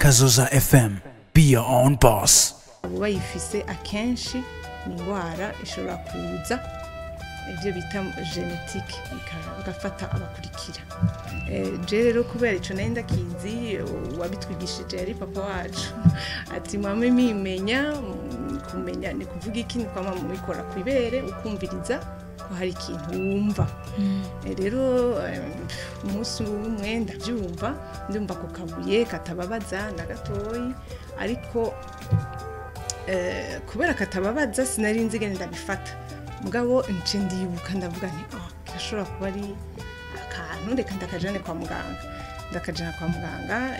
Kazoza FM. Be your own boss. Bayifise akenshi ni indwara ishobora kuza, ibyo bita génétique, igafata abakurikira. Je rero kubera ico nari ndakizi, uwabitwigishije yari papa wacu, ati mwame mimenya. Kumenya ni kuvuga iki? Ni kwama mubikora kwibere, ukumviriza ko hari ikintu wumva. Rero umunsi umwe ndavyumva, ndumva ku kabuye katababaza na gatoyi, ariko kubera katababaza sinari nzi ingene ndabifata. Mugabo nce ndibuka, ndavuga nti: "Oh, kirashobora kuba ari akantu, reka ndakajane kwa muganga." Ndakajana kwa muganga.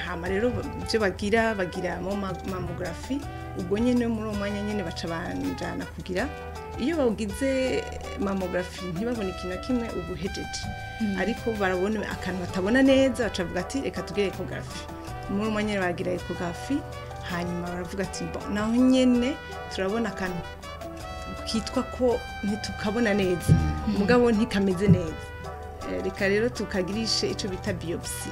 Hama rero ibyo bagira, bagira mo mammographie ubwo nyene muri uwo mwanya nyene baca banjana kugira. Iyo bawugize mammographie ntibabone ikintu na kimwe, uba uhejeje, ariko barabona akantu batabona neza, baca bavuga ati: "Reka tugire échographie." Muri uwo mwanya nyene baragira échographie, hanyuma baravuga ati: "Bon, naho nyene turabona akantu kitwa ko ntitukabona neza, mugabo ntikameze neza. Reka rero tukagirishe ico bita biopsie."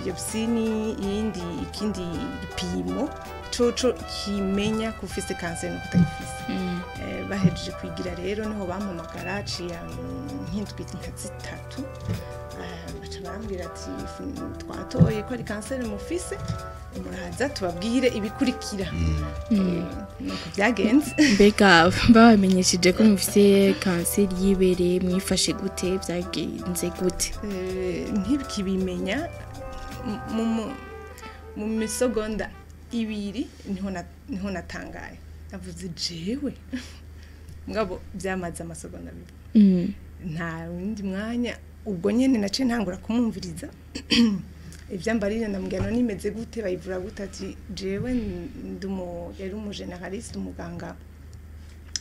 Biopsie ni iyindi, ikindi gipimo coco kimenya ko ufise kanseri no kutayifise. Bahejeje kwigira rero niho bampamagara, aciye nk'indwi nka 3, baca barambwira ati: "Twatoye ko ari kanseri mufise, muraza tubabwire ibikurikira." Nuko byagenze. Mbega babamenyesheje ko mufise kanseri y'ibere, mwifashe gute? Byagenze gute? Ntibikibimenya mu misogonda 2 niho natangaye, navuze jewe, mugabo byamaze amasegonda 2. Nta wundi mwanya, ubwo nyene naciye ntangura kumwumviriza ivyambarire, ndamubwira: "None imeze gute? Bayivura gute?" Ati: "Jewe ndumu yari umu généraliste, umuganga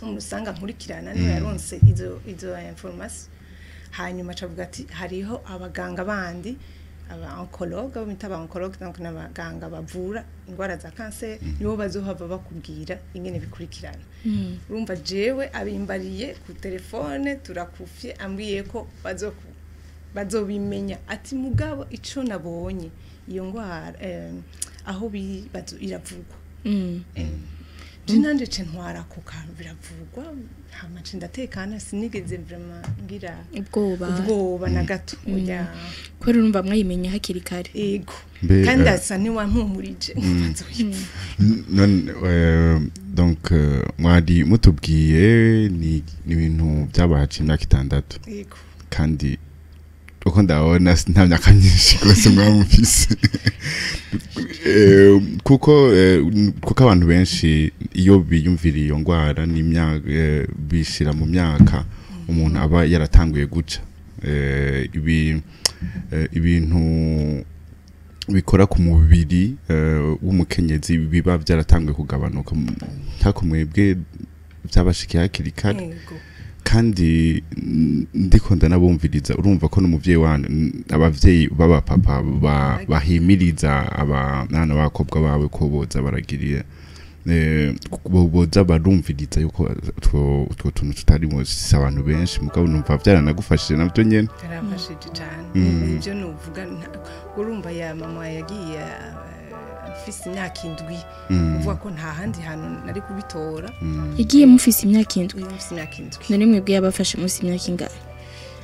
umusanga nkurikirana, niwe yaronse izo information." Hanyuma acavuga ati hariho abaganga bandi, aba oncologue, abo bita aba oncologue, donc n'abaganga bavura indwara za kanseri, nibo bazohava bakubwira ingene bikurikirana. Urumva jewe abimbariye ku telefone, turakufye, ambwiye ko bazobimenya, ati mugabo ico nabonye, iyo ngwara aho iravugwa. Je nanje ce ntwara ako kantu, biravugwa, hama nce ndatekana, sinigeze vraiment ngira ubwoba. Ubwoba na gato, oya. Kubera urumva mwayimenya hakiri kare. Ego. Kandi asa ntiwampumurije, nzoyipfa. None donc mwari mutubwiye ni ibintu byabaye imyaka 6. Ego. Kandi uko ndabona nta myaka myinshi rwose mwaba mufise. Kuko abantu benshi iyo biyumviriye iyo ndwara n'imyaka, bishira mu myaka umuntu aba yaratanguye guca ibi ibintu bikora ku mubiri w'umukenyezi biba byaratanguye kugabanuka. Ntako mwebwe byabashikiye hakiri kare. Ego. Kandi ndiko ndanabumviriza, urumva ko n'umuvyeyi wanyu, abavyeyi b'abapapa bahimiriza abana b'abakobwa bawe ko boza baragiriye boza barumviriza yuko utwo tuntu tutari mu si abantu benshi, mugabo numva vyaranagufashije navyo nyene. Yaramfashije cyane. Ibyo nuvuga, urumva ya mama yagiye mfise imyaka 7, uvuga ko nta handi hantu nari kubitora. Yagiye mufise imyaka 7? Uyu mfise imyaka 7. None mwebwe yabafashe munsi imyaka ingahe?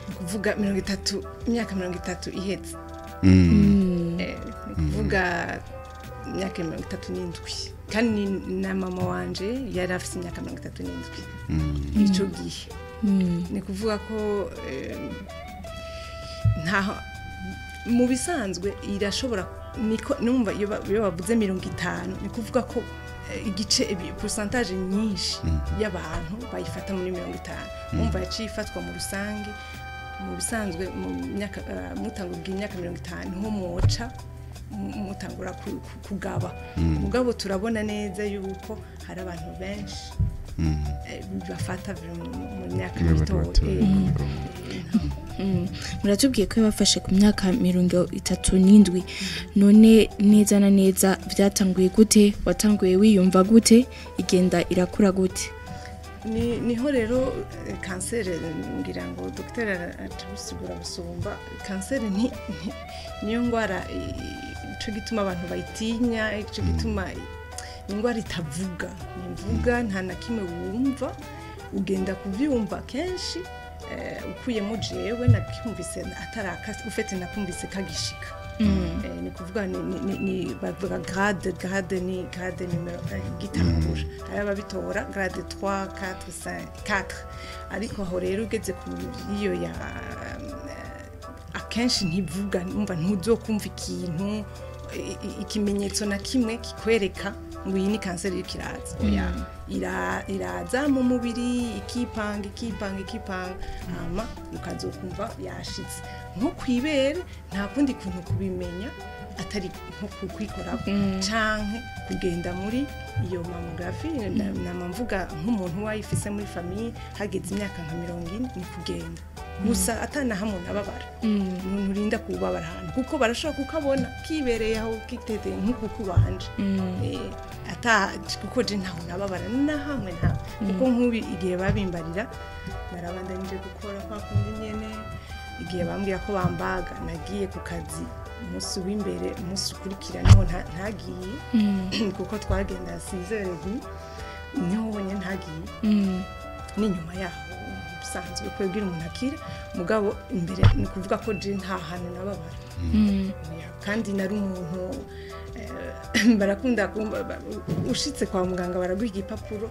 Ni kuvuga 30, imyaka 30 ihetse. Ni kuvuga imyaka 37, kandi na mama wanje yari afise imyaka 37 ico gihe. Ni kuvuga ko ntaho mu bisanzwe irashobora, niko numva iyo bavuze 50, ni kuvuga ko igice pourcentage nyinshi y'abantu bayifata muri 50. Umva yaciye ifatwa mu rusange. Mu bisanzwe mu myaka mutangura imyaka 50 nko mwoca mutangura kugaba, mugabo turabona neza yuko hari abantu benshi bafata mu myaka mito. Batoya. Muratubwiye ko yabafashe ku myaka 37. None neza na neza byatanguye gute? Watanguye wiyumva gute? Igenda irakura gute? Niho rero kanseri, ngira ngo dogiteri atabisigura busumba. Kanseri niyo ndwara Nico gituma abantu bayitinya, ico gituma ingwara itavuga, ntivuga, nta na kimwe wumva. Ugenda kuvyumva kenshi ukuyemo. Jewe nakumvise ataraka ufite, nakumvise kagishika. Ni kuvuga ni bavuga grade, ni grade numéro 1 gitangura. Hari ababitora grade 3, 4, 5, 4, ariko aho rero ugeze ku iyo ya akenshi ntivuga. Umva, ntuzokumva ikintu, ikimenyetso na kimwe kikwereka ngo iyi ni kanseri iriko iraza. Oya, iraza mu mubiri, ikipanga, ikipanga, ikipanga, hama ukazokumva yashitse nko kwibere. Nta kundi kuntu kubimenya atari nko kukwikorako canke kugenda muri iyo mammographie. Nama mvuga nk'umuntu wayifise muri famille, hageze imyaka nka 40 ni kugenda gusa, atana hamwe nababara. Nturinda kubabara ahantu, kuko barashobora kukabona kibereye aho kiteteye nk'uku kubanje. Ata kuko je ntaho nababara na hamwe, nta kuko nk'ubi igihe babimbarira narabandanyije gukora kwa kundi nyene. Igihe bambwira ko bambaga, nagiye ku kazi umunsi w'imbere, umunsi ukurikira niho ntagiye, kuko twagenda 6h30, niho ubonye ntagiye. N'inyuma yaho bisanzwe kwebwira umuntu akira, mugabo imbere ni ukuvuga ko je nta hantu nababara. Oya, kandi nari umuntu barakunda ushitse kwa muganga baraguha igipapuro,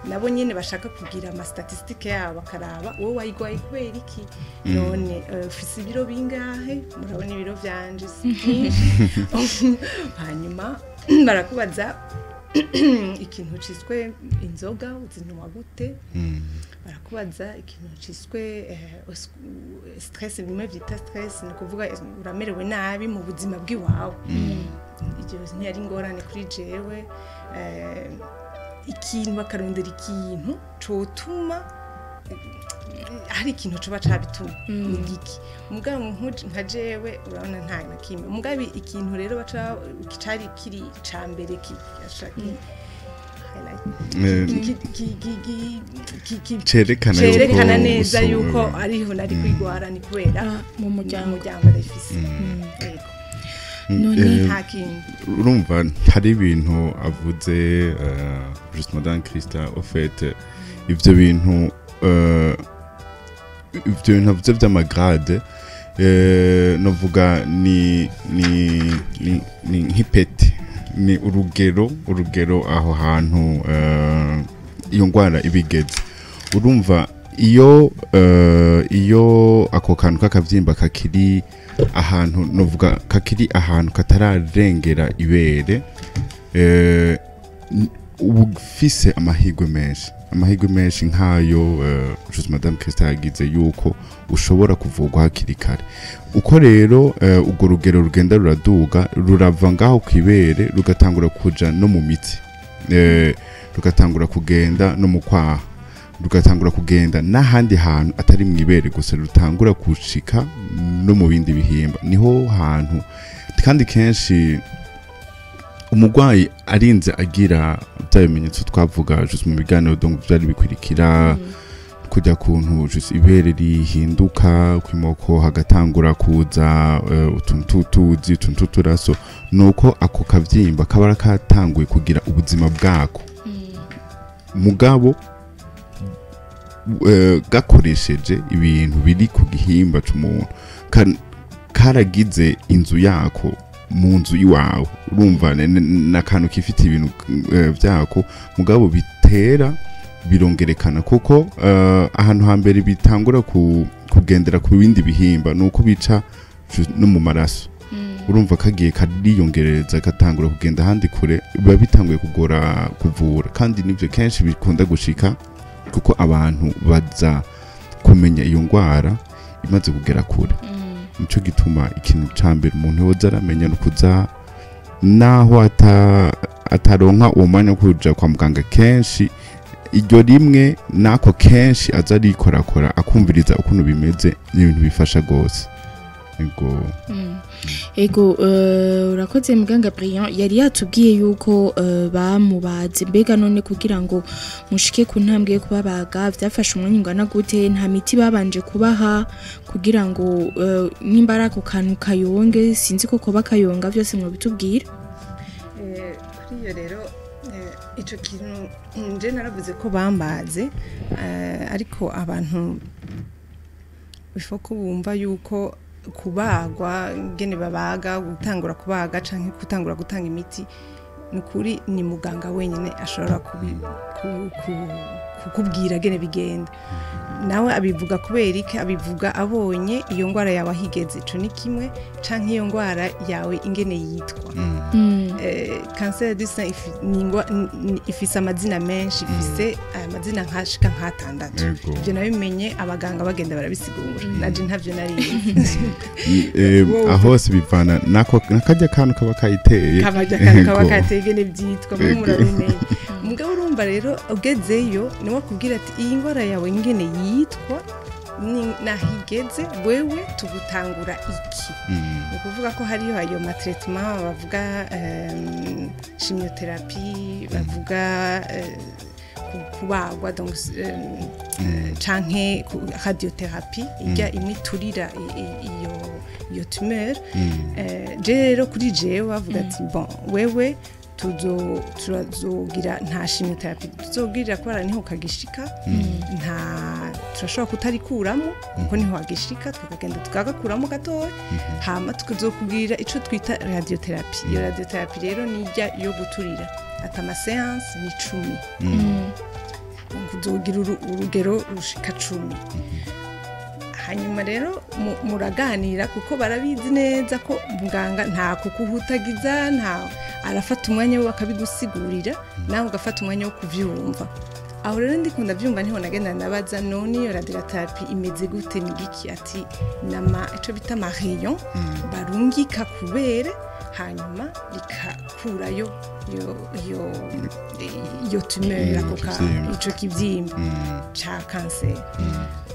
nabo nyene bashaka kugira ama statistiques yabo, bakaraba wowe wayigwaye kubera iki, none ufise ibiro bingahe? Murabona ibiro vyanje si byinshi. Hanyuma barakubaza ikintu ciswe inzoga, uzinywa gute? Barakubaza ikintu ciswe stress, bimwe vyita stress, ni ukuvuga uramerewe nabi mu buzima bw'iwawe. Ibyo ntiyari ingorane kuri jewe. Ikintu bakarondera, ikintu cotuma hari ikintu coba cabituma ni giki. Mugabo nka jewe urabona nta na kimwe. Mugabo ikintu rero baca cari kiri ca mbere highlight Cerekana cerekana yuko neza yuko ariho nari kwigwara ni kubera mu muryango. Muryango ndayifise. Yego. None nta kintu. Urumva hari ibintu avuze, juste madame Christa, au fait ivyo bintu avuze vy'ama grades, novuga ni nk'ipeti, ni urugero aho hantu iyo ngwara ibigeze. Urumva iyo ako kantu k'akavyimba kakiri ahantu, novuga kakiri ahantu katararengera ibere, uba ufise amahirwe menshi nk'ayo juste madame Christa yagize, yuko ushobora kuvurwa hakiri kare. Uko rero urwo rugero rugenda ruraduga, rurava ngaho kwibere, rugatangura kuja no mu mitsi, rugatangura kugenda no mu kwaha, rugatangura kugenda n'ahandi hantu atari mu ibere gusa, rutangura gushika no mu bindi bihimba. Niho hantu kandi kenshi umurwayi arinze agira bya bimenyetso twavuga juste mu biganiro, donc byari bikurikira kujya kuntu juste ibere rihinduka, kwimoko hagatangura kuza utuntu tutuzi, utuntu tuturaso, nuko ako kavyimba kaba katanguye kugira ubuzima bwako, mugabo gakoresheje ibintu biri ku gihimba c'umuntu. Karagize inzu yako mu nzu iwawe. Urumva n'akantu kifite ibintu vyako, mugabo bitera birongerekana, kuko ahantu hambere bitangura kugendera ku bindi bihimba nuko bica no mu maraso. Urumva kagiye kariyongereza, gatangura kugenda ahandi kure, biba bitanguye kugora kuvura. Kandi nivyo kenshi bikunda gushika, kuko abantu baza kumenya iyo ndwara imaze kugera kure. Nico gituma ikintu ca mbere umuntu yoza aramenya ni ukuza, naho ataronka uwo mwanya wo kuja kwa muganga kenshi, iryo rimwe nako kenshi aza arikorakora, akumviriza ukuntu bimeze, ni ibintu bifasha gose. Ego. Ego, urakoze muganga Brian. Yari yatubwiye yuko bamubaze. Mbega none kugira ngo mushike ku ntambwe yo kubabaga vyafashe umwanya ungana gute? Nta miti babanje kubaha kugira ngo nimba ari ako kantu kayonge, sinzi ko koba kayonga, vyose mwobitubwira. Kuri iyo rero, ico kintu nje naravuze ko bambaze, ariko abantu bifo ko bumva yuko kubagwa, ngene babaga, gutangura kubaga canke gutangura gutanga imiti, ni ukuri ni muganga wenyine ashobora kukubwira gene bigenda. Nawe abivuga kubera iki? Abivuga abonye iyo ngwara yawe ahigeze, ico ni kimwe, canke iyo ngwara yawe ingene yitwa. Cancer du sein ifise amazina menshi, ifise amazina nkashika nk'atandatu. Ivyo nabimenye abaganga bagenda barabisigura, naje ntavyo nari nzi. Aho hose bivana nako nakarya kantu kaba kayiteye. Kabajya akantu kaba kateye, ingene byitwa muri murabimenye. Mugabo urumva rero ugezeyo niwe akubwira ati iyi ndwara yawe ingene yitwa naho igeze, wewe tugutangura iki. Ni ukuvuga ko hariyo ayo ma traitement bavuga, chimiothérapie bavuga, kubagwa donc, canke radiothérapie ijya imiturira iyo tumeur. Je rero kuri jewe bavuga ati bon, wewe turazogira nta chimiothérapie tuzogirira kubera niho kagishika, nta turashobora kutarikuramo kuko niho hagishika, tukagenda tukagakuramo gatoya, hama tukazokubwira ico twita radiothérapie. Iyo radiothérapie rero nijya yo guturira, ati ama séance ni 10, kuzogira urugero rushika 10. Hanyuma rero muraganira kuko barabizi neza ko muganga nta kukuhutagiza, nta arafata umwanya we akabigusigurira, nawe ugafata umwanya wo kuvyumva. Aho rero ndikunda byumva, niho nagenda ndabaza: none iyo radiothérapie imeze gute, ni giki? Ati nama ico bita ama rayon barungika kubere, hanyuma rikakurayo iyo tumeur, ako ka kivyimba. Ico kivyimba ca kanseri.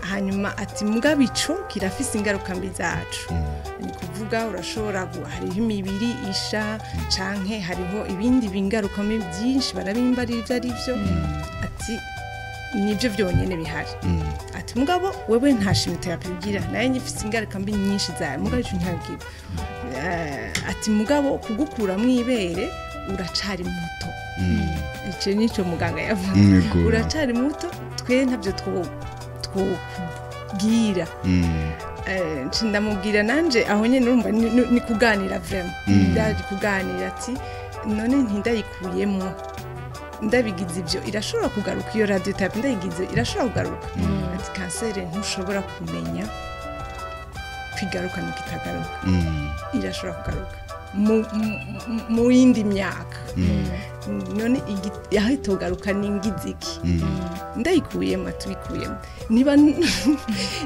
Hanyuma ati mugabo ico kirafise ingaruka mbi zacu, ni kuvuga urashobora hariho imibiri isha, canke hariho ibindi bingaruka mbi byinshi, barabimbarira ivyo ari byo. Ati nibyo byonyene bihari. Ati mugabo wewe nta chimiothérapie ugira, nayo nyifise ingaruka mbi nyinshi zayo, mugabo ico ntabwira. Ati mugabo kugukuramwo ibere uracari muto, ico nico muganga yavuze. Uracari muto, twe ntabyo twokubwira. Nci ndamubwira nanje aho nyene, urumva ni kuganira vraiment, byari kuganira. Ati none ntindayikuyemo, ndabigize ibyo, irashobora kugaruka? Iyo radiothérapie ndayigize, irashobora kugaruka? Ati kanseri ntushobora kumenya kwigaruka n'ikitagaruka. Irashobora kugaruka mu yindi myaka. None aho itogaruka ni ngiziki ndayikuyemo? Atubikuyemo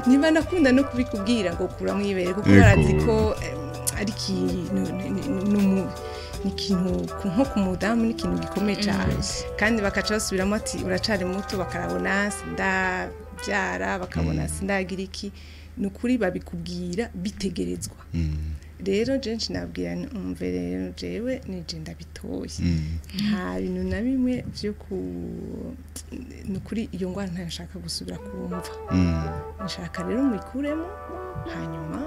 niba nakunda no kubikubwira ngo kuramo ibere, kuko barazi ko ari ikintu ni ikintu nko ku mudamu, ni ikintu gikomeye cyane. Kandi bakaca basubiramo ati uracari muto, bakarabona sindabyara, bakabona sindagira iki. Ni ukuri babikubwira bitegerezwa. Rero jenshi nabwira nti umve rero, jewe nije ndabitoye, nta bintu na bimwe byo ku ni ukuri iyo ngwara ntayo nshaka gusubira kumva. Nshaka rero muyikuremo, hanyuma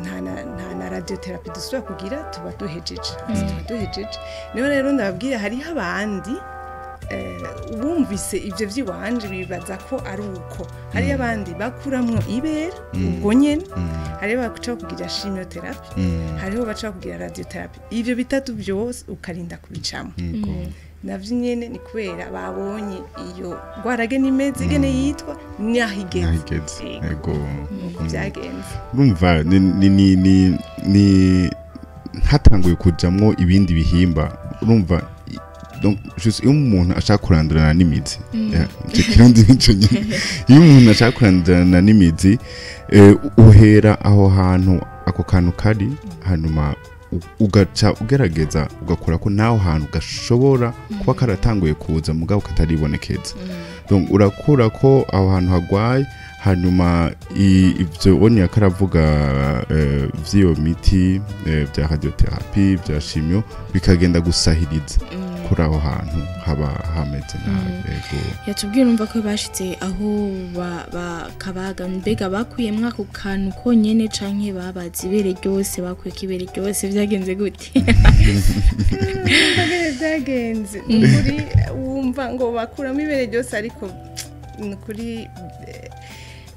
nta na radiothérapie dusubira kugira, tuba duhejeje. Ati tuba duhejeje. Niho rero ndababwira hariho abandi bumvise ibyo by'iwanje bibaza ko ari uko. Hariyo abandi bakuramwo ibere ubwo nyene, hariho baca kugira chimiothérapie, hariho baca kugira radiothérapie. Ibyo bitatu byose ukarinda kubicamo. Navyo nyene ni kubera babonye iyo ngwara gene imeze, igene yitwa, n'aho igeze. Naho igeze. Yego. Nuko byagenze. Urumva ni hatanguye kujamwo ibindi bihimba. Urumva donc juste iyo umuntu ashaka kurandurana n'imizi, ico kirundi nico nyene, iyo umuntu ashaka kurandurana n'imizi, uhera aho hantu ako kantu kari, hanyuma ugaca ugerageza ugakora ko naho hantu gashobora kuba karatanguye kuza mugabo kataribonekeza. Donc urakura ko aho hantu hagwaye, Hanyuma ibyo oni akaravuga vy'iyo miti, bya radiotherapie, bya chimio, bikagenda gusahiriza kuri aho hantu haba hameze nabi. Yego. Yatubwiye, urumva ko bashitse aho bakabaga. Mbega bakuyemwo ako kantu konyene canke babaze ibere ryose, bakuyeko ibere ryose? Vyagenze gute? Mbega byagenze, ni ukuri wumva ngo bakuramo ibere ryose, ariko ni ukuri,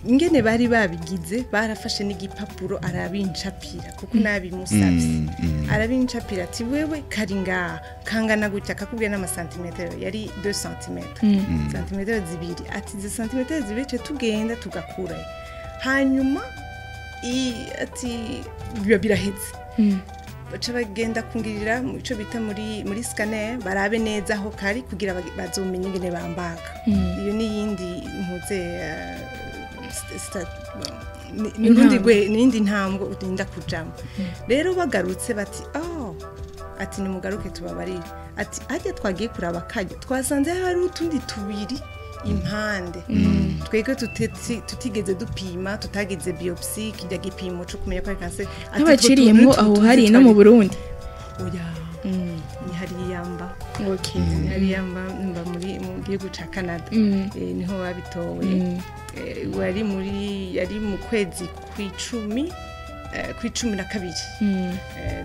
ingene bari babigize, barafashe n'igipapuro arabincapira, kuko nabimusabye. Arabincapira ati: "Wewe kari ngaha, kangana gutya." Akakubwira n'amasantimetero, yari 2 santimetero, santimetero 2. Ati: "Izi santimetero 2 ce tugenda tugakurayo." Hanyuma ati biba biraheze. Baca bagenda kungirira mu ico bita muri scanner, barabe neza aho kari kugira bazomenye ingene bambaga. Iyo ni yindi mpuze ni urundi Intambwe. N'indi ntambwe urinda kujamo. Rero bagarutse bati: "Oh," ati, "nimugaruke tubabarire." Ati: "Harya twagiye kuraba kajya, twasanze hari utundi tubiri impande twebwe tutigeze dupima, tutagize biopsie, kijya gipimo cyo kumenya ko ari kanseri." Ati, "Utwo N'abaciriyemwo tuntu aho tuzi hari no mu Burundi? Oya, ni hariya mba. Okay. Ni hariya mba mu gihugu ca Canada. Niho babitoye. Wari muri yari mu kwezi kw'icumi, kw'icumi na kabiri,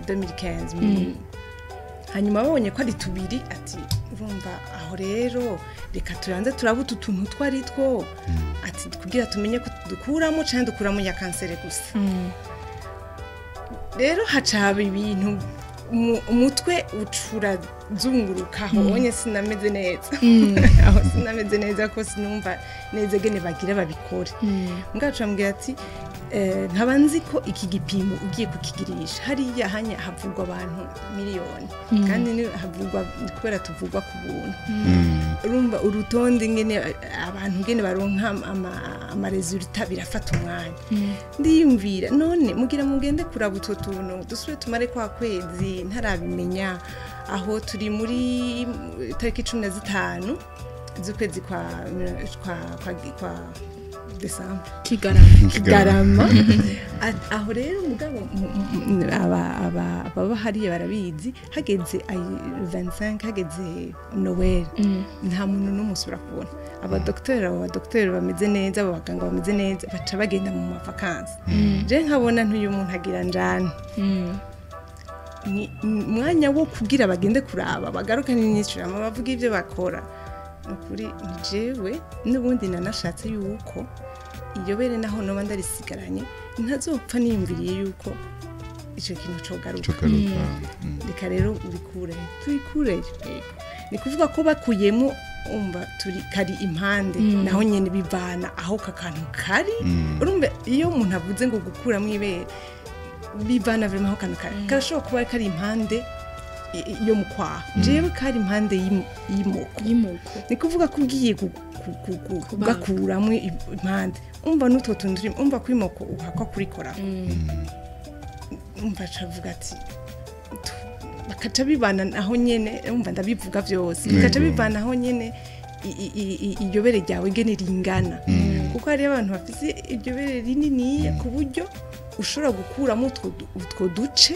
2015. Hanyuma babonye ko ari tubiri, ati: "Urumva aho rero reka turanze turabe utu tuntu twari two," ati, "kugira tumenye ko dukuramo canke dukuramo ya kanseri gusa." Rero haca haba ibintu, umutwe ucurazungurukaho. Onye sinameze neza aho, sinameze neza ko sinumva neza gene bagira babikore. Ngacu ambwira ati: "Nkaba nzi ko iki gipimo ugiye kukigirisha hariya hanya havugwa abantu miliyoni, kandi ni havugwa kubera tuvugwa ku buntu." Urumva urutonde ngene abantu ngene baronka ama résultats birafata umwanya. Ndiyumvira: none mugira mugende kuraba utwo tuntu, dusubire tumare kwa kwezi ntarabimenya? Aho turi muri tariki 15 z'ukwezi kwa Desambre. Kigarama. Kigarama. Aho rero mugabo ababa hariya barabizi, hageze ay 25, hageze Noel, nta muntu n'umwe usubira kubona abadokiteri. Abo badokiteri bameze neza, abo baganga bameze neza, baca bagenda mu ma vacances. Je nkabona ntuyu muntu agira njane ni umwanya wo kugira bagende kuraba, bagaruka n'inyishurama, bavuga ibyo bakora. Ni ukuri ni jewe n'ubundi nanashatse yuko iyo bere naho noba ndarisigaranye ntazopfa niyumviriye yuko icyo kintu cogaruka. Cogaruka. Reka rero urikureyo, turikureyo. Yego, ni kuvuga ko bakuyemo, umva turi kari impande, naho nyene bivana aho kakantu kari. Urumva iyo umuntu avuze ngo gukuramo ibere, bivana vraiment aho kantu kari. Karashobora kuba kari impande yo mu kwaha, jewe kari impande y'imoko. Y'imoko. Ni kuvuga ko ugiye kugakuramo impande, umva n'utwo tuntu turimo, umva ko imoko uhakwa kurikorako. Umva acavuga ati bakaca bibana aho nyene. Umva ndabivuga vyose, bikaca bivana aho nyene iryo bere ryawe ingene ringana, kuko hariyo abantu bafise iryo bere rininiya ku buryo ushobora gukuramo utwo duce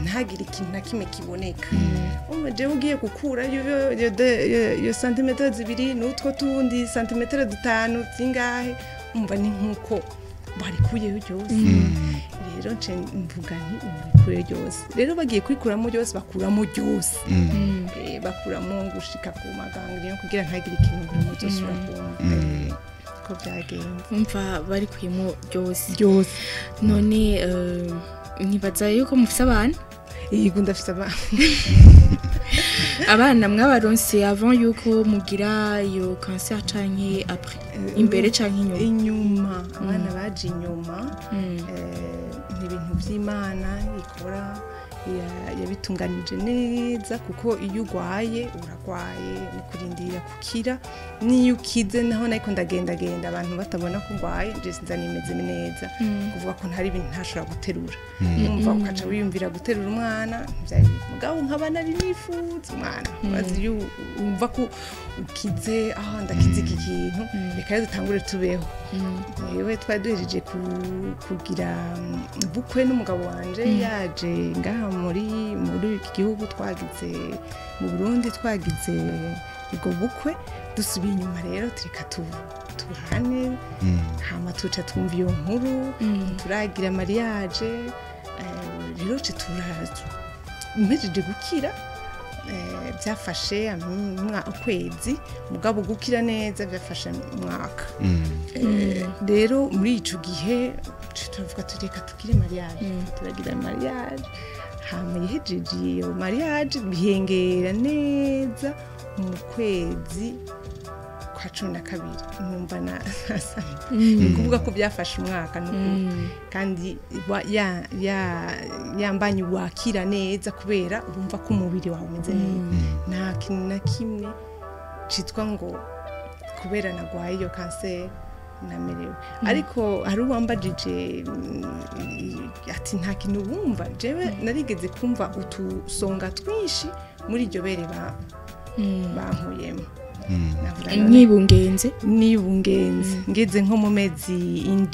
ntagire ikintu na kimwe kiboneka. Umva jewe ugiye gukura iyo santimetero 2 n'utwo tundi santimetero 5 zingahe, umva ni nk'uko barikuyeho ryose. Rero nce mvuga nti ubikuye ryose. Rero bagiye kurikuramo ryose, bakuramo ryose. Bakuramo gushika ku maganga kugira ntagire ikintu vraiment uzosubira kumva. Ko byagenze. Umva barikuyemo ryose. Ryose. None ntibaza yuko mufise abana? Yego, ndafise abana. Abana mwabaronse avant yuko mugira iyo cancer canke après, imbere canke inyuma? Inyuma, abana baje inyuma. Ni ibintu by'Imana ikora, yabitunganije neza, kuko iyo urwaye uragwaye, ni kurindira kukira. N'iyo ukize naho nariko ndagendagenda abantu batabona ko urwaye, je sinza nimeze neza, kuvuga ko ntari ibintu ntashobora guterura. Umva ukaca wiyumvira guterura umwana ntivyari. Mugabo Mugabo nkaba nari nifuza umwana. Urazi iyo wumva ko ukize, ah, ndakize iki kintu, reka rero dutangure tubeho. Yewe, twari duhejeje kugira ubukwe n'umugabo wanje, yaje ngaha muri iki gihugu. Twagize mu Burundi, twagize ubwo bukwe. Dusubiye inyuma rero, tureka tubane. Hama tuca twumva iyo nkuru, turagira mariage. Rero ce tura mpejeje gukira, byafashe ukwezi, mugabo gukira neza byafashe umwaka. Rero muri ico gihe turavuga tureka tugire mariage. Turagira mariage, hama yehejeje iyo mariage bihengera neza mu kwezi kwa 12, numva na ni ukuvuga ko byafashe umwaka nuko. Kandi ya ya yambanye wakira neza, kubera urumva ko umubiri wawe umeze neza, nta kintu na kimwe citwa ngo kubera nagwaye iyo kanseri namerewe. Ariko hari uwambajije ati nta kintu wumva. Jewe narigeze kumva utusonga twinshi muri iryo bere bankuyemo. Navuga none Mwibungenze? Nibungenze, ngeze nko mu mezi 7,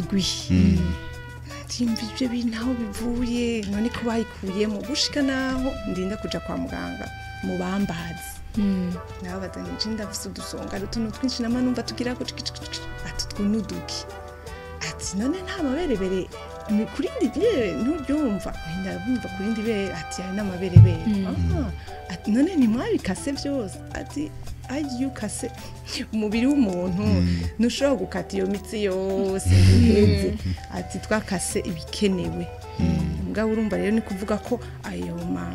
ndimva ibyo bintu aho bivuye, none ko bayikuyemo, gushika naho ndinda kuja kwa muganga mu bambazi. Nababaza nti ndafise udusonga, ari utuntu twinshi nama numva tugira ko ciki ciki ciki. Ati utwo nuduki? Ati none nta maberebere ni kurindi bere ntubyumva? Ndabumva kurindi bere. Ati hari n'amaberebere. Ah, ati none ntimwabikase byose? Ati agiye ukase umubiri w'umuntu, ntushobora gukata iyo mitsi yose ngo uheze. Ati twakase ibikenewe. Mugabo urumva rero ni kuvuga ko ayo ma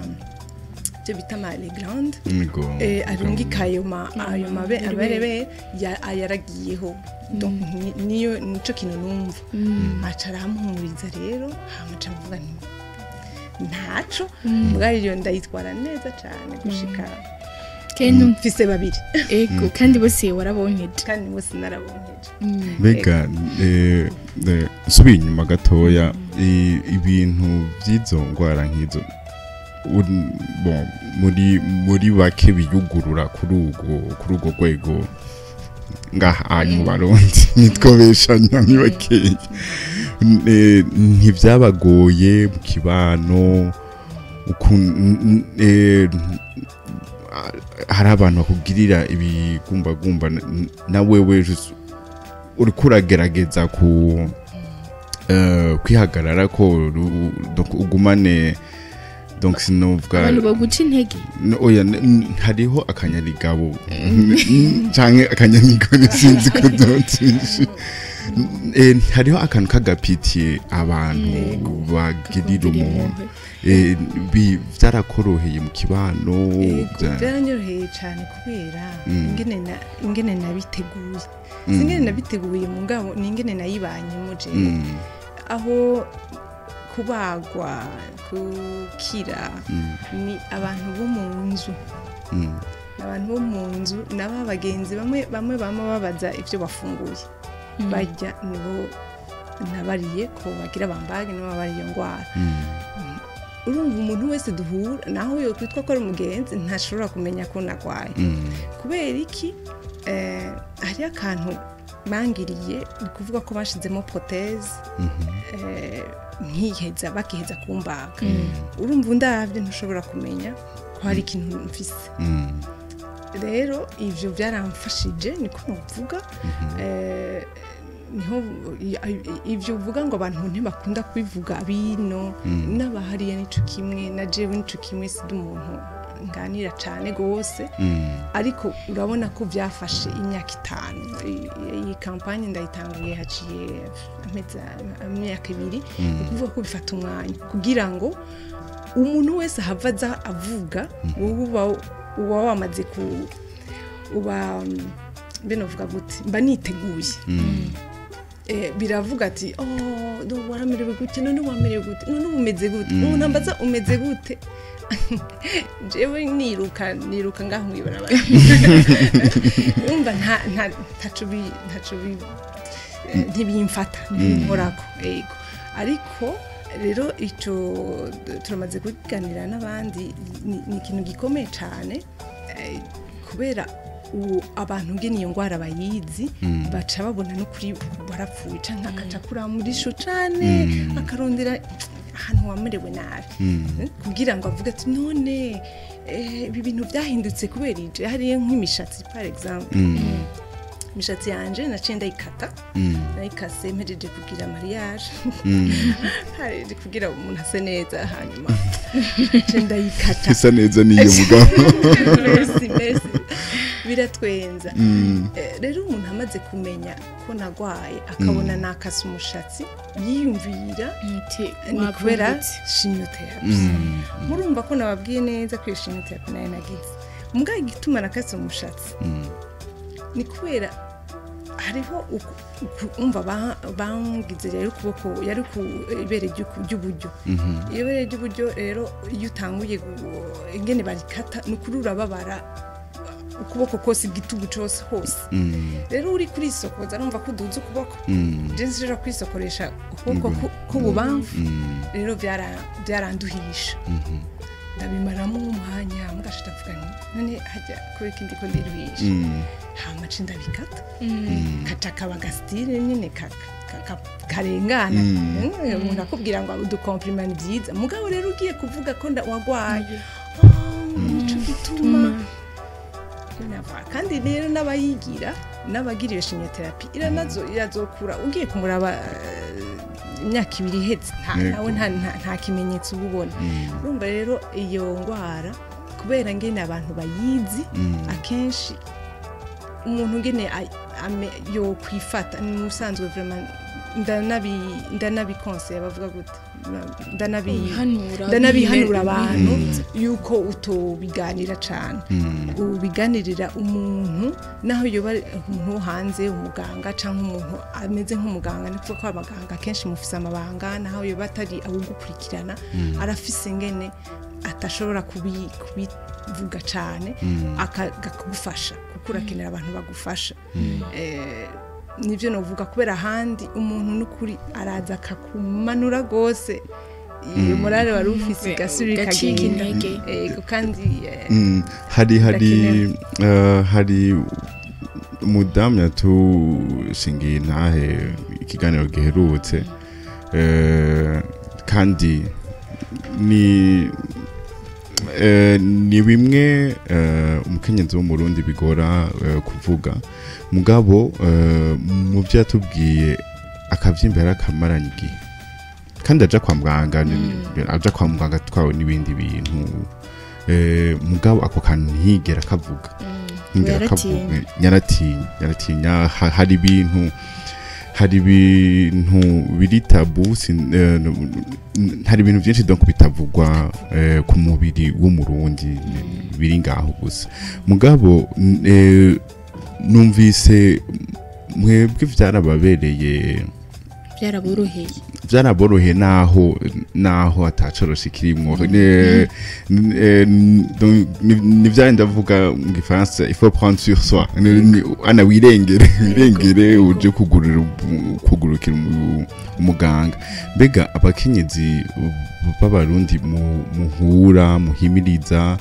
ibyo bita ama les glandes arungika ayo mabe aberebe yaragiyeho. Donc niyo nico kintu numva. Aca arampumuriza rero, hama nca mvuga nti ntaco. Mugabo iyo ndayitwara neza cane gushika Kandi mfise babiri. Ego, kandi bose warabonkeje? Kandi bose narabonkeje. Mbega nsubiye inyuma gatoya, ibintu by'izo ndwara nk'izo, bon, muri bake biyugurura kuri urwo rwego ngaha hanyu mu Barundi, nitwobeshanya, ni bakeya. Ntivyabagoye mu kibano hari abantu bakugirira ibigumbagumba, na wewe just uriko uragerageza ku kwihagarara ko donc ugumane, donc sinovuga Abantu baguca intege? No, oya, hariho akanyarigabo canke akanyamigabo, sinzi ko dotishe. Hariho akantu k'agapitiye abantu bagirira umuntu. Vyarakoroheye mu kibano? Byaranyoroheye cyane kubera ingene nabiteguye. Si ingene nabiteguye, mugabo ni ingene nayibanyemo jewe. Aho kubagwa, gukira, ni abantu bo mu nzu, abantu bo mu nzu naba bagenzi bamwe bamwe bama babaza ibyo bafunguye bajya, nibo nabariye ko bagira bambage, nibo babariye iyo ndwara. Urumva umuntu wese duhura naho yo kwitwa ko ari umugenzi ntashobora kumenya ko nagwaye. Kubera iki? Hariyo akantu bangiriye, ni kuvuga ko bashizemo prothèse, nkiheza bakiheza kumbaga. Urumva undavye ntushobora kumenya ko hari ikintu mfise. Rero ivyo byaramfashije, niko novuga. Niho ivyo uvuga ngo abantu ntibakunda kubivuga, bino n'abahariya nico kimwe, na jewe nico kimwe, sidi umuntu nganira cane gose. Ariko urabona ko byafashe imyaka 5. Iyi kampanye ndayitanguye haciye amezi, imyaka 2. Ni ukuvuga ko bifata umwanya kugira ngo umuntu wese ahava aza avuga, wowe uba wamaze ku uba mbe novuga gute, mba niteguye. Biravuga ati oh do waramerewe gute none, wamerewe gute none, uba umeze gute? Umuntu ambaza umeze gute, jewe niruka niruka ngaho mw'ibarabara. Urumva nta ntaco bi ntibimfata, ntibinkorako. Yego, ariko Rero ico turamaze kuganira n'abandi, ni ikintu gikomeye cane, kubera abantu ngene iyo ngwara bayizi, baca babona no kuri warapfuye canke akaca kuramurisho cane, akarondera ahantu wamerewe nabi, kugira ngo avuge ati none ibi bintu byahindutse kubera ije. Hariyo nk'imishatsi, par exemple, imishatsi yanje naciye ndayikata, nayikase mpejeje kugira mariage, hari kugira umuntu ase neza, hanyuma naciye ndayikata. Isa neza niyo mugabo. Merci, merci, biratwenza. Rero umuntu amaze kumenya ko nagwaye, akabona nakase umushatsi, yiyumvira Nti ni kubera wavumbutse. Chimiothérapie. Murumva ko nababwiye neza ko iyo chimiothérapie nayo nagize. Mugabo igituma nakase umushatsi ni kubera hariho umva bangize rero ukuboko, yari ku ibere ry'uburyo. Iyo bere ry'uburyo rero, iyo utanguye ingene barikata, ni ukuri urababara ukuboko kose, igitugu cose hose. Rero uri kurisokoza, arumva ko uduza ukuboko, je nshobora kwisokoresha ukuboko k'ububamfu. Rero byaranduhisha, ndabimaramo umwanya, mugasha ndavuga nti none hajya kubera ikindi ko ndiruhisha, hama nca ndabikata, kaca kaba ga style nyine karengana. Umuntu akubwira ngo udukompliment ni byiza, mugabo rero ugiye kuvuga ko wagwaye, "Ah, nico gituma." Nava. Kandi rero n'abayigira, n'abagira iyo chimiothérapie, iranazo irazokura, ugiye kumuraba imyaka 2 ihetse, nawe nta kimenyetso uba ubona. Urumva rero iyo ngwara, kubera ngene abantu bayizi, akenshi umuntu ngene yo kwifata ni musanzwe, vraiment ndanabi conseille, bavuga gute, ndanabi Bihanura. Ndanabihanura abantu yuko utobiganira cane, ubiganirira umuntu naho yoba ari umuntu wo hanze, umuganga cyangwa umuntu ameze nk'umuganga. Ni kuvuga ko abaganga kenshi mufise amabanga, naho yoba atari awugukurikirana, arafise ingene atashobora kubivuga cane, akagufasha, kuko urakenera abantu bagufasha. Nivyo novuga, kubera ahandi umuntu n'ukuri araza akakumanura rwose, iyo morale wari ufise igasubira Ugacika ikagenda. intege. Ego, kandi Hari birakenewe. Hari umudamu yatushingiye intahe ikiganiro giherutse, kandi ni bimwe umukenyezi wo mu Burundi bigora kuvuga. Mugabo mu byo yatubwiye, akavyimba yarakamaranye igihe, kandi aja kwa muganga, aja kwa muganga atwawe n'ibindi bintu, mugabo ako kantu ntiyigera kavuga, ntiyigera Yaratinya. kavuga. Yaratinya, hari ibintu biri tabou, hari ibintu byinshi donc bitavugwa ku mubiri w'Umurundi, biri ngaho gusa. Mugabo numvise mwebwe vyarababereye Byaraboroheye. Byaraboroheye, naho atacoroshe kirimwo. Donc, ni vya ndavuga mu gifaransa, il faut prendre sur soi. Ana wirengere uje kugurukira umuganga. Mbega abakenyezi b'Abarundi muhura muhimiriza,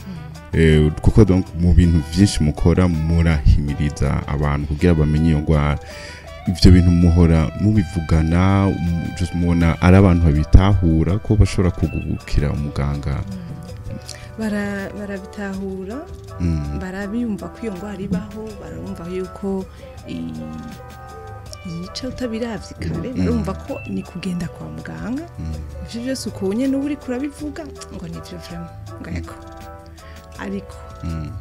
kuko donc mu bintu vyinshi mukora murahimiriza abantu kugira bamenye iyo ngwara, ivyo bintu muhora mubivugana, just mubona ari abantu babitahura ko bashobora kugukira umuganga? Barabitahura, barabiyumva ko iyo ndwara ibaho, barumva yuko yica utabiravye kare, barumva ko ni kugenda kwa muganga. Ivyo byose ukunye n'ubu uriko urabivuga ngo nivyo vraiment, ngo yego, ariko ni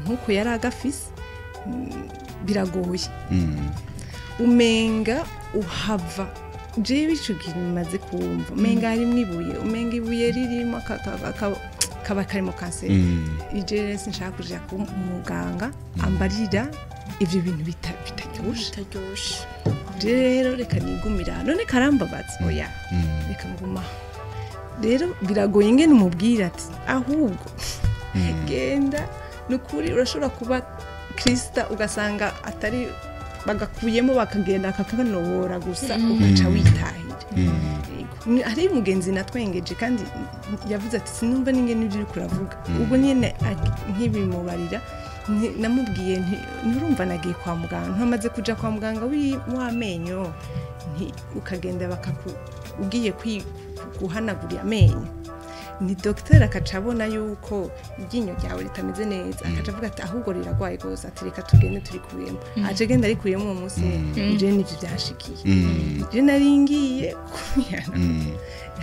nk'uko yari agafise, biragoye. Umenga uhava, jewe ico gihe maze kumva umenga harimwo ibuye, umenga ibuye ririmo kaba karimo kanseri. Ije rero sinshaka kuja ku muganga ambarira ivyo bintu bitaryoshe. Bitaryoshe. Rero reka nigumira, none karambabaza, oya, reka nguma. Rero biragoye ingene umubwira ati ahubwo genda, nukuri urashobora kuba Krista ugasanga atari bagakuyemo, bakagenda bakakanobora gusa, ugaca witahira. Hari umugenzi natwengeje kandi yavuze ati sinumva n'ingene ibyo uri kuravuga. Ubwo nyene nkibimubarira, namubwiye nti nturumva nagiye kwa muganga, ntamaze kuja kwa muganga w'amenyo, nti ukagenda bakaku ugiye guhanagura amenyo, ni dogiteri akaca abona yuko iryinyo ryawe ritameze neza, akaca avuga ati ahubwo riragwaye rwose, ati reka tugende turikuyemo. Aje agenda arikuyemo uwo munsi nyene. Je nivyo vyashikiye. Je nari ngiye kubihana,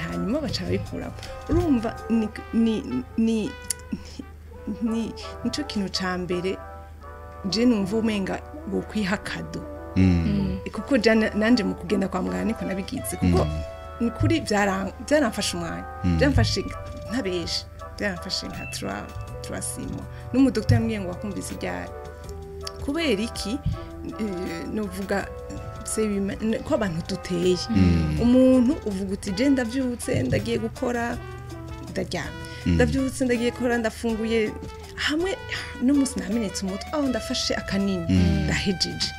hanyuma baca babikuramo. Urumva ni nico kintu ca mbere je numva umenga wokwiha cadeau, kuko nanje mu kugenda kwa muganga niko nabigize, kuko ni kuri byaramfashe umwanya, byaramfashe, ntabeshe, byaramfashe nka 3 6 mois. N'umudokiteri yambwiye ngo wakumvise iryari? Kubera iki? Novuga ko abantu duteye, umuntu uvuga uti je ndavyutse ndagiye gukora, ndaryamye, ndavyutse ndagiye gukora, ndafunguye, hamwe n'umunsi namenetse umutwe, aho ndafashe akanini, ndahejeje.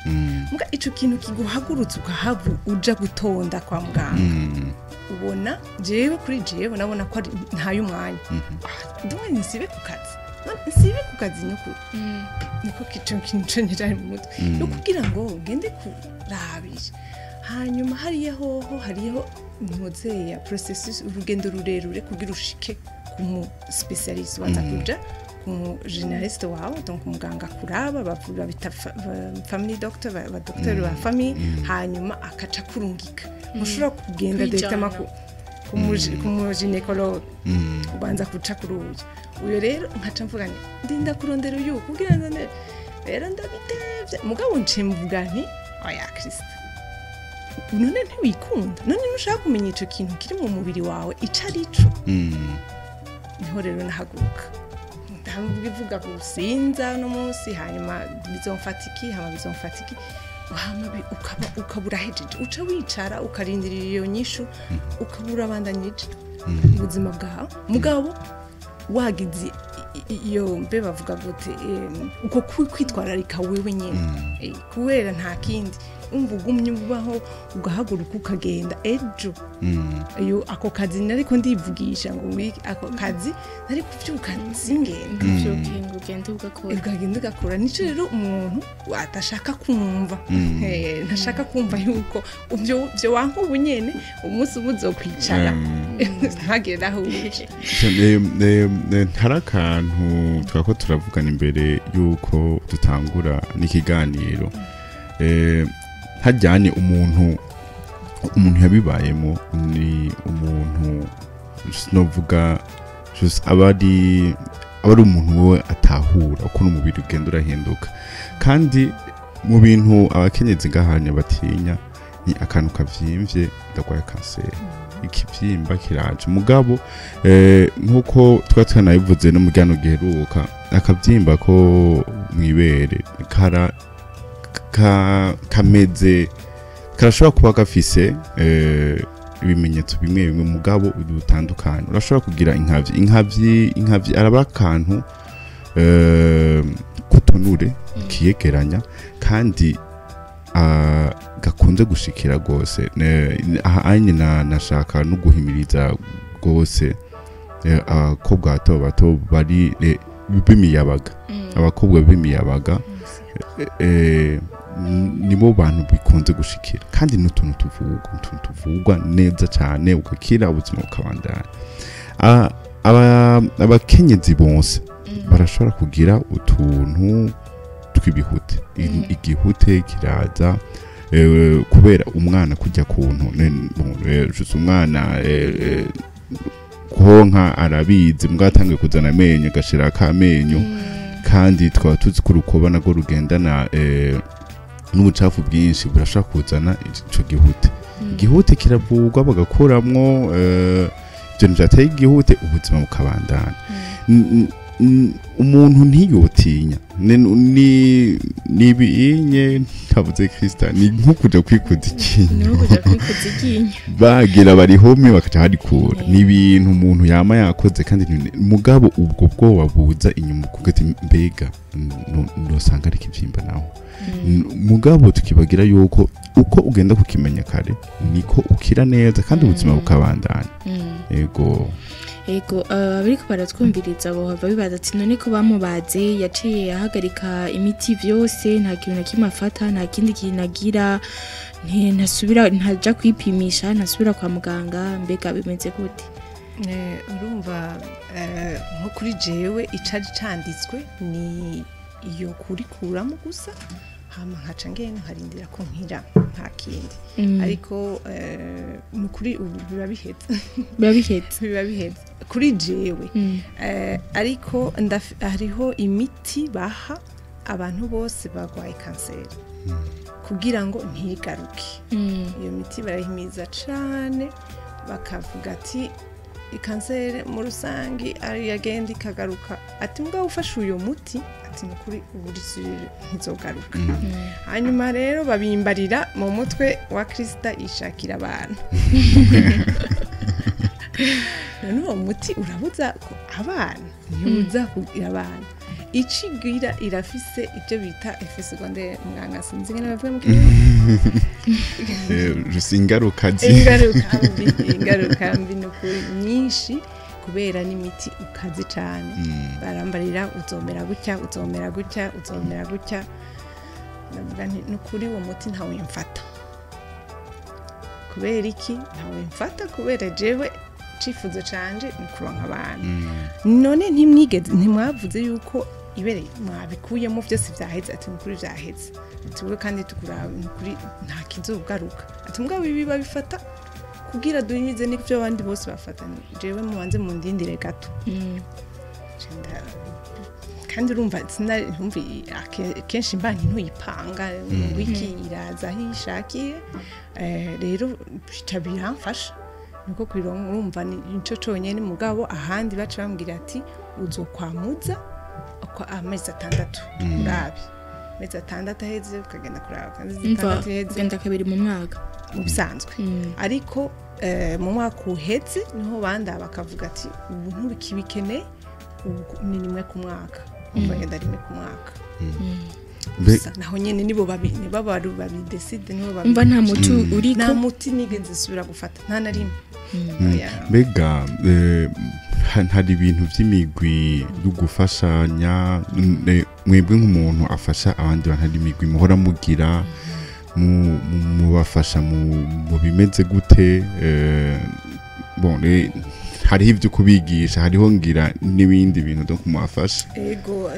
Muga ico kintu kiguhagurutse ukahabu uja gutonda kwa muganga, ubona jewe, kuri jewe nabona ko ari ntaye umwanya. Ah, ndumva nsibe ku kazi. None nsibe ku kazi nyukuri niko kico kintu cari mu mutwe no kugira ngo ugende kurabisha. Hanyuma hariya hoho hariho ntuzeya processus, urugendo rurerure kugira ushike ku mu spécialiste. Waza kuja ku mu généraliste wawe, donc umuganga kuraba bavura bita family doctor, ba docteur ba famille, hanyuma akaca kurungika. Mushobora kugenda Kwijana. directement ku mu gynécologue, ubanza kuca kuri uyu. Uyo rero nkaca mvuga nti ndinda kurondera uyu kugira ngo rero ndabitevye. Mugabo nce mvuga nti oya Kristo, none ntiwikunda? None ntushaka kumenya ico kintu kiri mu mubiri wawe ico ari co? Niho rero nahaguruka, ndabivuga gusinza no munsi, hanyuma bizomfata iki, hama bizomfata iki, hama ukaba urahejeje, uca wicara ukarindirira iyo nyishu, ukaba urabandanyije ubuzima bwawe. Mugabo wagize iyo mbe bavuga gute, uko kwitwararika wewe nyene. Kubera nta kindi, umva ugumye ubaho, ugahaguruka ukagenda ejo. Iyo ako kazi nariko ndivugisha ngo ngwiki, ako kazi nari kuvyuka singenda. Uvyuke ngo ugende ugakora. Ukagenda ugakora. Nico rero umuntu atashaka kumva. Ntashaka kumva yuko ivyo vyo wanka ubu nyene, umunsi uba uzokwicara ntagire aho uje. Hari akantu twako turavugana imbere yuko dutangura n'ikiganiro. Hajyanye umuntu yabibayemo, ni umuntu sinovuga just aba ari umuntu we atahura ukuntu umubiri ugenda urahinduka. Kandi mu bintu abakenyezi ngahanya batinya ni akantu kavyimvye, ndagwaye kanseri, ikivyimba kiraje. Mugabo nkuko twa twanabivuze no mu gihano giheruka, akavyimba ko mwibere kara kameze karashobora kuba gafise ibimenyetso bimwe bimwe, mugabo bitandukanye. Urashobora kugira inkavyi araba akantu kutunure kiyegeranya kandi gakunze gushikira gose. Aha anye na nashaka no guhimiriza gose abakobwa bato bato bari b'imiyabaga, abakobwa b'imiyabaga nibo bantu bikunze gushikira, kandi n'utuntu tuvugwa, utuntu tuvugwa neza cyane ugakira, ubuzima bukabandanya. Abakenyezi bonse barashobora kugira utuntu tw'ibihute. Igihute kiraza kubera umwana kujya kuntu bon, juste umwana konka arabizi, mbwa atangiye kuzana amenyo agashira akamenyo, kandi twaba tuzi ko urukoba narwo rugendana n'ubucafu bwinshi, burashobora kuzana ico gihute. Igihute kiravurwa bagakuramwo ibyo bintu vyateye igihute, ubuzima bukabandanya. Umuntu ntiyotinya ni nibinye ntavuze Krista ni nko kuja kwikuza ikinyo bagira bari home bakaca harikura ni ibintu umuntu yama yakoze kandi mugabo ubwo bwoba buza inyuma kugati mbega nosanga ari kivyimba naho. Mugabo tukibagira yuko uko ugenda kukimenya kare niko ukira neza kandi ubuzima bukabandanya. Ego Ego abariko baratwumviriza bo hava bibaza ati none ko bamubaze yaciye ahagarika imiti vyose nta kintu na kimwe afata nta kindi kintu agira ntasubira ntaja kwipimisha ntasubira kwa muganga mbega bimeze gute? Urumva nko kuri jewe icari canditswe ni iyo kurikuramo gusa hama nkaca ngenda nkarindira ko nkira nta kindi. Ariko mu kuri ubu biba bihetse kuri jewe. Ariko hariho imiti baha abantu bose barwaye kanseri kugira ngo ntigaruke. Iyo miti barahimiza cane bakavuga ati ikanseri mu rusangi ari yagenda ikagaruka, ati mbwa ufashe uyo muti ati nukuri uburisire ntizogaruka. Hanyuma rero babimbarira mu mutwe wa Krista ishakira abantu. None uwo muti urabuza abana, ntibuza kugira abana. Icigira irafise ibyo bita effet secondaire muganga sinzi ngene bavuga mu kirundi. Ingaruka ingaruka mbi nukuri nyinshi kubera n'imiti ukazi cyane. Barambarira uzomera gutya uzomera gutya uzomera gutya. Ndavuga nti nukuri uwo muti ntawe mfata. Kubera iki ntawe mfata? Kubera jewe cifuzo canje ni kuronka abantu. None ntimwigeze ntimwavuze yuko ibere mwabikuyemo byose vyaheze, ati nukuri vyaheze, ati kandi tukura nukuri nta kizogaruka, ati mugabo ibi babifata kugira duhimize n'ivyo abandi bose bafata, jewe mubanze mundindire gato. Kandi urumva sinumvi kenshi mba ntuyipanga wiki iraza hishakiye. Rero bica biramfasha niko kwironka urumva nico conyene. Mugabo ahandi baca bambwira ati uzokwamuza amezi 6 urabe amezi 6 aheze ukagenda kuraba amezi 6 aheze ugenda kabiri mu mwaka mu bisanzwe. Ariko mu mwaka uheze niho banda bakavuga ati ubu nturikibikene ni rimwe ku mwaka, ukagenda rimwe ku mwaka. Naho nyene nibo babidecide nibo babi. Umva nta muti uriko, nta muti nigeze subira gufata nta na rimwe. Mbega hari ibintu vy'imigwi yo gufashanya mwebwe nk'umuntu afasha abandi bantu, hari imigwi muhora mugira mubafasha mu bimeze gute? Bon hariho ivyo kubigisha, hariho ngira n'ibindi bintu donc mubafasha. Ego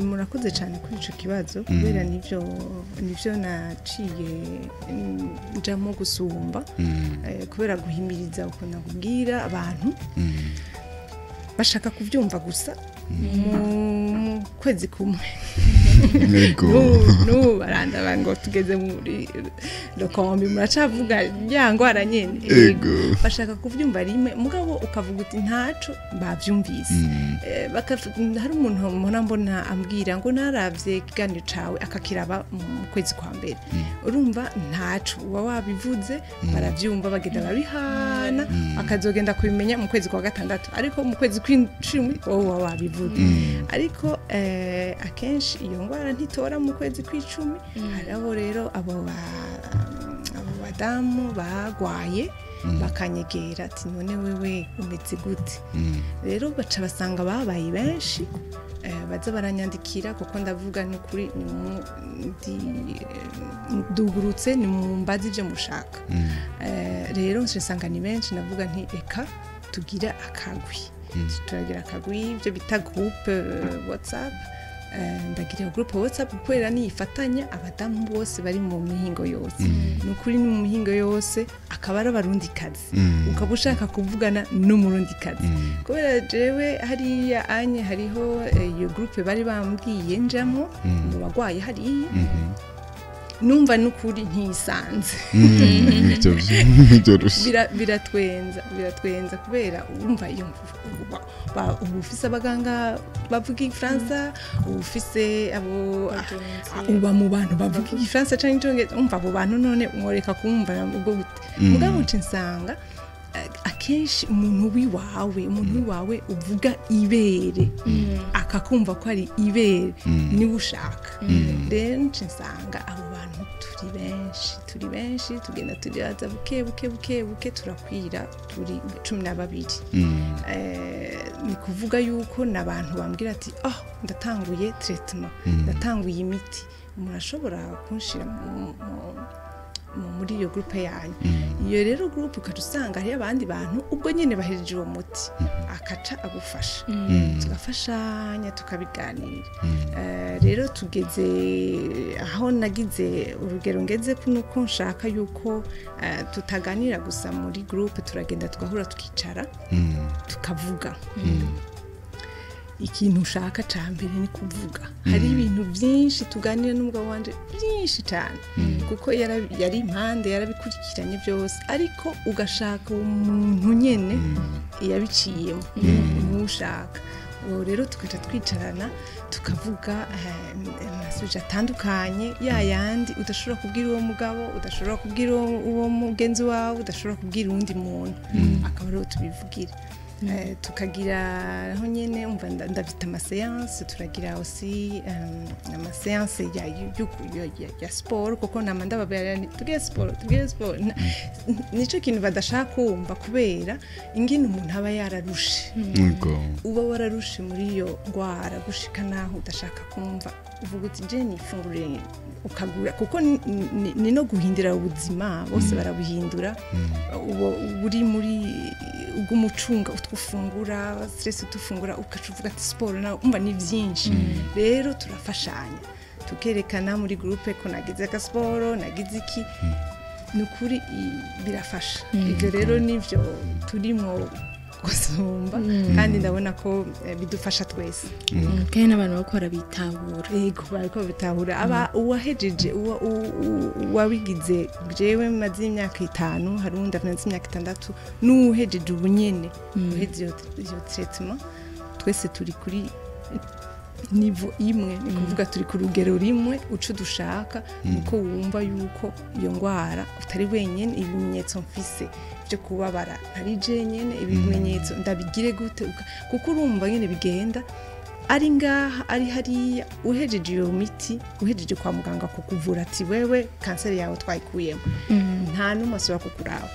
murakoze cyane kuri ico kibazo kubera nivyo naciye njamo gusumba kubera guhimiriza uko nakubwira abantu bashaka kuvyumva gusa mu kwezi kumwe. No baranda ngo tugeze muri lokombi muracavuga ya ngwara nyene. Bashaka kuvyumva rimwe mugabo ukavuga uti ntaco bavyumvise. Hari umuntu mbona mbona ambwira ngo naravye ikiganiro cawe akakiraba mu kwezi kwa mbere. Urumva ntaco uba wabivuze baravyumva bagenda babihana akazogenda kubimenya mu kwezi kwa gatandatu, ariko mu kwezi kw'icumi wowe wabivuze. Ariko akenshi iyo ngwara ntitora mu kwezi kw'icumi. Hariho rero abo badamu bagwaye bakanyegera ati none wewe umeze gute? Rero baca basanga babaye benshi baza baranyandikira kuko ndavuga n'ukuri ndugurutse ni mumbaze ivyo mushaka. Rero nsanga ni benshi ndavuga nti eka tugira akagwi. Turagira akagwi ibyo bita groupe WhatsApp. Ndagira groupe WhatsApp kubera nifatanya abadamu bose bari mu mihingo yose. Nukuri ni mu mihingo yose akaba ari abarundi kazi. Ukaba ushaka kuvugana n'umurundi kazi. Kubera jewe hariya anye hariho iyo groupe bari bambwiye njamo mu bagwaye hariya. Numva nukuri ntisanze. Ivyo byoroshe. Biratwenza kubera urumva iyo uba ufise abaganga bavuga igifaransa, uba ufise abo uba mu bantu bavuga igifaransa canke icongereza, umva abo bantu none mworeka kumva ubwo gute? Mugabo nce nsanga akenshi umuntu wiwawe uvuga ibere akakumva ko ari ibere niwe ushaka. Rero nce nsanga abo bantu turi benshi, tugenda turaza buke buke buke buke, turakwira, turi 12. Ni kuvuga yuko n'abantu bambwira ati: "Oh, ndatanguye traitement, ndatanguye imiti, murashobora kunshira muri iyo groupe yanyu?" Iyo rero groupe ukaca usanga hariyo abandi bantu ubwo nyine bahejeje uwo muti, akaca agufasha, tugafashanya, tukabiganira. Rero tugeze aho nagize urugero ngeze nuko nshaka yuko tutaganira gusa muri groupe, turagenda tugahura, tukicara, tukavuga. Ikintu ushaka ca mbere ni kuvuga. Hari ibintu byinshi tuganira n'umugabo wanje, byinshi cyane, kuko yari impande, yarabikurikiranye byose, ariko ugashaka uwo muntu nyene yabiciyemo ntushaka uwo. Rero tugaca twicarana, tukavuga ama sujets atandukanye, ya yandi udashobora kubwira uwo mugabo, udashobora kubwira uwo mugenzi wawe, udashobora kubwira uwundi muntu, akaba ariwo tubivugira. Tukagira aho nyene umva ndafite ama séances, turagira aussi ama séances ya sport, kuko nama ndababwira nti: "Tugire sport, tugire sport." Nico kintu badashaka kumva kubera ingene umuntu aba yararushe. Uba wararushe muri iyo ndwara gushika naho udashaka kumva, uvuga uti: "Je nifungurire," ukagura, kuko ni no guhindura ubuzima, bose barabuhindura. Uba uri muri ubw'umucunga utwo ufungura, stress utufungura, ukaca uvuga ati siporo nawe, umva ni byinshi. Rero turafashanya, tukerekana muri groupe ko nagize agasiporo, nagize iki. Ni ukuri birafasha. Ibyo rero nivyo turimo gusumba, kandi ndabona ko bidufasha twese. Kandi n'abantu bako barabitahura. Yego, bariko bitahura. Aba uwahejeje, uwabigize, jewe maze imyaka 5, hari uwundi amaze imyaka 6, n'uwuhejeje ubu nyene uheze iyo traitement, twese turi kuri niveau imwe. Ni kuvuga turi ku rugero rimwe. Uco dushaka nuko wumva yuko iyo ngwara utari wenyene, ibimenyetso mfise byo kubabara ntari jenyene, ibimenyetso ndabigire gute, kuko urumva nyene bigenda ari ngaha, ari hariya. Uhejeje iyo miti, uhejeje kwa muganga kukuvura ati: "Wewe kanseri yawe twayikuyemo," nta n'umwe asubira kukuraba.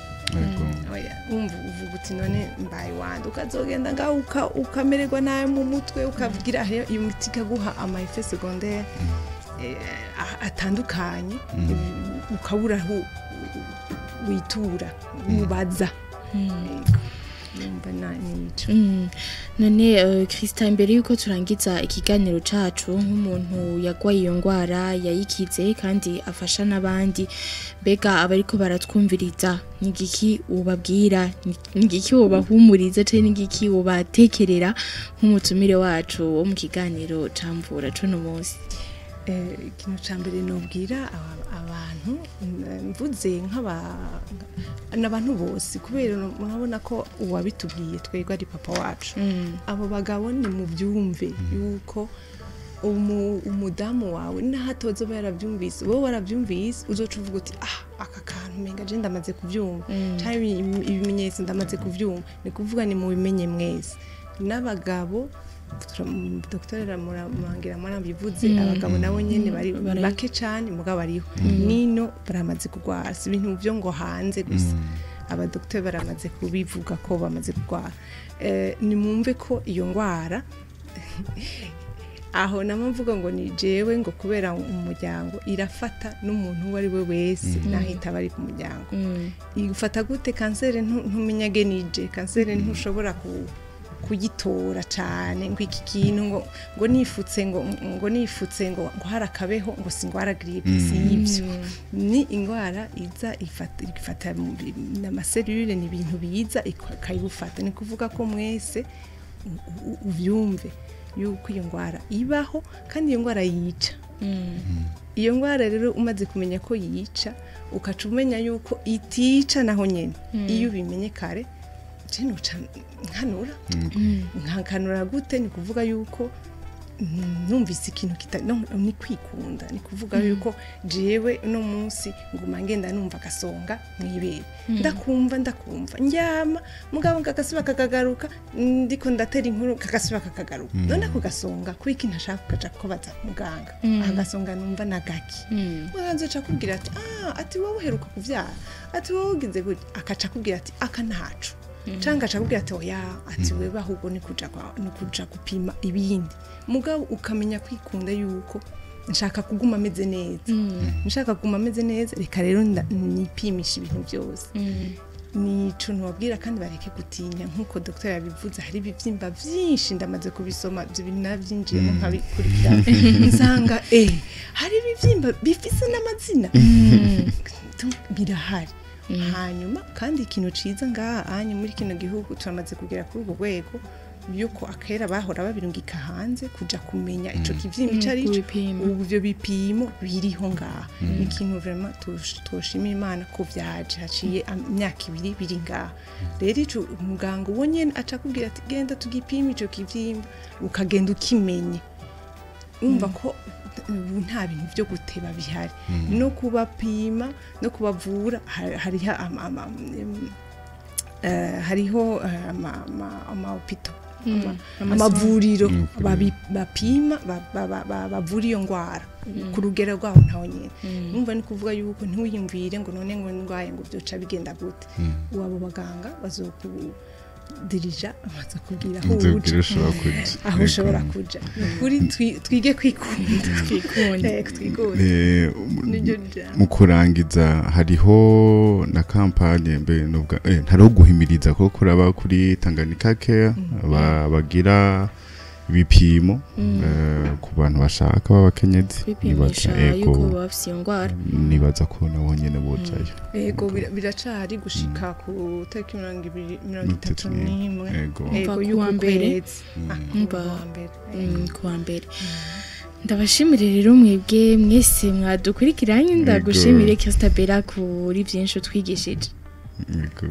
Oya, wumva uvuga uti: "None mbaye wande?" Ukazogenda ngaho ukamererwa nabi mu mutwe, ukavugira aho iyo miti ikaguha ama effets secondaires atandukanye, ukabura aho witura ubaza. Yego. Numva nico. None Christa, imbere yuko turangiza ikiganiro cacu, nk'umuntu yagwaye iyo ngwara, yayikize kandi afasha n'abandi, mbega abariko baratwumviriza ni igiki ubabwira, ni igiki wobahumuriza canke ni igiki wobatekerera nk'umutumire wacu wo mu kiganiro camvura cuno munsi? Ikintu ca mbere nobwira abantu, mvuze nk'aba n'abantu bose, kubera murabona ko uwabitubwiye twebwe ari papa wacu, abo bagabo ni mu byumve yuko umudamu wawe naho atoza aba yarabyumvise, wowe warabyumvise, uzoca uvuga uti: "Ah, aka kantu umenga je ndamaze kubyumva, canke ibimenyetso ndamaze kubyumva." Ni kuvuga ni mubimenye mwese n'abagabo. Dr Murangira mwarabivuze, abagabo nabo nyene bari bake cane, mugabo bariho nino baramaze kurwara. Si ibintu byo ngo hanze gusa, abadokiteri baramaze kubivuga ko bamaze kurwara. Nimwumve ko iyo ngwara, aho nama mvuga ngo ni jewe ngo kubera umuryango, irafata n'umuntu uwo ari we wese naho itaba ari ku muryango. Ifata gute kanseri? Ntumenyage nije kanseri, ntushobora kuyitora cane ngo iki kintu ngo nifutse, ngo nifutse ngo harakabeho, ngo si ingwara grippe, si ivyo. Ni ingwara iza ifata n'ama cellules, ni ibintu biza ikayigufata. Ni kuvuga ko mwese uvyumve yuko iyo ngwara ibaho, kandi iyo ngwara yica. Iyo ndwara rero umaze kumenya ko yica, ukaca umenya yuko itica naho nyene, iyo ubimenye kare, je noca nkanura. Nkanura gute? Ni kuvuga yuko numvise ikintu kita no, ni kwikunda, ni kuvuga yuko jewe uno munsi nguma ngenda numva agasonga mwibere, ndakumva ndyama, mugabo kakasiba kakagaruka, ndiko ndatera inkuru kakasiba kakagaruka. None ako gasonga kuiki ntashaka kukaja kubaza muganga, agasonga numva nagaki? Muganga azoca akubwira ati ah, ati wowe uheruka kuvyara, ati wowe ugize gutya, akaca akubwira ati aka ntaco, canke aca akubwira ati oya, ati wewe ahubwo ni kuja ni kuja gupima ibindi. Mugabo ukamenya kwikunda yuko nshaka kuguma ameze neza, nshaka kuguma ameze neza, reka rero nipimisha ibintu byose. Nico ntubabwira, kandi bareke gutinya. Nk'uko dr yabivuze, hari ibibyimba byinshi, ndamaze kubisoma ibyo bintu, nabyinjiyemo nkabikurikirana, nsanga hari ibibyimba bifise n'amazina. Donc, birahari. Hanyuma kandi ikintu ciza ngaha anye muri kino gihugu, turamaze kugera kuri urwo rwego yuko akera bahora babirungika hanze kuja kumenya ico kivyimba ico ari cyo. Kubipima. Ubu ivyo bipimo biriho ngaha, ni ikintu vraiment twoshimira Imana ko vyaje haciye imyaka 2 biri ngaha. Rero ico umuganga uwo nyene aca akubwira ati genda tugipime ico kivyimba, ukagenda ukimenye, umva ko ubu nta bintu byo guteba bihari, no kubapima no kubavura. Hariho hariho ama hôpitaux, amavuriro bapima, bavura iyo ngwara ku rugero rwaho ntaho nyene. Numva ni kuvuga yuko ntiwiyumvire ngo none ngo ndwaye ngo byoca bigenda gute. Ubu abo baganga bazokudirija, bazakubwira aho uja, Nzobwira ushobora kuja. aho ushobora kuja. Ni ukuri twige kwikunda. Twikunde. Twikunde. Niryo jambo. Mu kurangiza, hariho na campagne mbe nubwa hariho guhimiriza ko kuraba kuri Tanganyika Care bagira ibipimo ku bantu bashaka b'abakenyezi. Kwipimisha Ego, yuko baba bafise iyo ndwara. Nibaza ko nabo nyene bojayo. Ego, biracahari gushika ku tariki 20, 31. Ego. Ego, Umva kuwa y'uku mbere. kwezi. Ah, Umva. kuwa mbere. Kuwa mbere. Ndabashimire rero mwebwe mwese mwadukurikiranye, ndagushimire Christabella kuri byinshi utwigishije. Ego.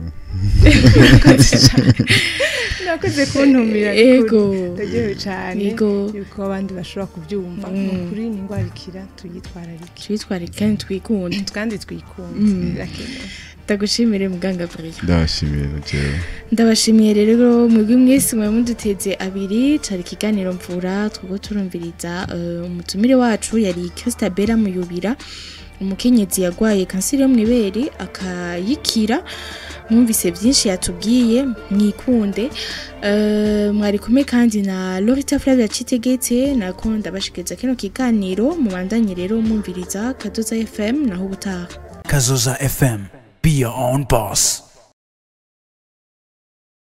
Nakoze kuntumira. Ego. Ndaryohewe cyane Ego. yuko abandi bashobora kubyumva. Ni ukuri ni indwara ikira, tuyitwararike. Twitware kandi twikunde. Kandi twikunde, birakenewe. Ndagushimire muganga Brian. Ndabashimiye na jewe. Ndabashimiye rero mwebwe mwese mwe muduteze abiri. Cari ikiganiro mvura twebwe turumviriza umutumire wacu yari Christabella Muyubira, umukenyezi yagwaye kanseri yo mw'ibere akayikira. Mwumvise byinshi yatubwiye, mwikunde. Mwari kumwe kandi na Lorita Flavia Citegetse, nako ndabashikiriza kino kiganiro. Mubandanye rero mwumviriza Kadoza FM, naho ubutaha. Kazoza FM. Be your own boss.